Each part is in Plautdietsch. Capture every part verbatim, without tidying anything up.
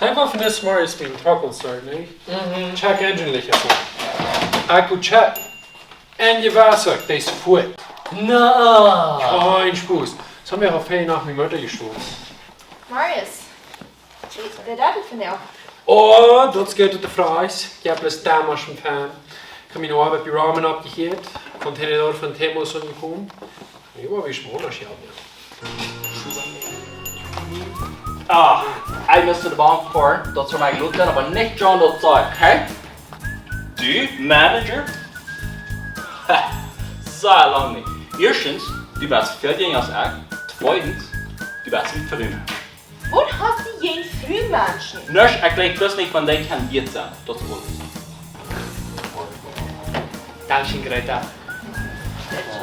Ekj wull vondoag zemorjes mienen Truck aunstarten, nä? Mhm. Check Engine Licht es aun. Akku check. Un jewess, dee es fuat. Na. Kjeen Spos. Daut haft mie aul väl no miene Mutta jestonen. Marius, wie, wie daut vondoag? Oh, daut es goot, daut du froagst. Ekj hab bloos Damasch em Fan. Ekj hab miene Oabeit bie Ramen oppjehieet. Von Theodor von Temos aunjekomen. Jo, wie schmoren daut Jelt, jo. Ah, ekj must de Bank foaren, daut saul mie jleewen, oba nich John daut sajcht, okay? Du, Manager? Ha, soo lang nich. Ieeschtens, du best väl jinja aus ekj. Tweedens, du best een Frumensch. Waut hast du jäajen Frumenschen? Nuscht, ekj jleich bloos nich, wan dee kjennen Diet sennen. Daut es aules. Dankscheen, Greta. Bitte.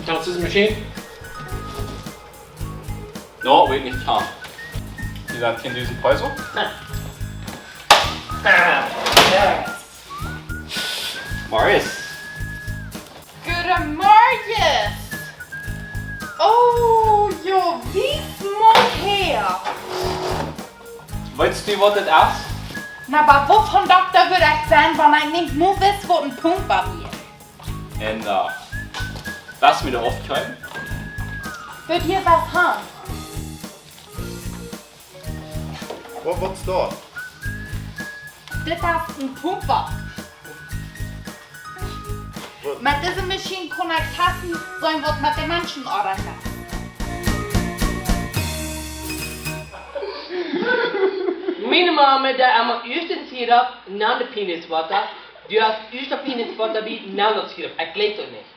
Kaust du dise Maschien? No, weet nich, kaun. Dee sent kjeen dusent Peso? Marius. Goodemorjes! Oh, jo, wie schmock hia! Weetst du, waut dit es? Na, oba waut fa een Dokta wudd ekj sennen, wan ekj nich mol wist, waut een Pumpa wia? Un, äh, waut mie doa oppkjeem? Wudd hia waut haben? Waut, waut es daut? Dit es een Pumpa. Waut? Met dise Maschien kaun ekj testen, soo waut met de Menschen oajch es. Miene Mame deed emma ieescht dän Sirup, dan de Peanutbutter. Du hast ieescht de Peanutbutter bie, dan daut Sirup. Ekj jleich daut nich.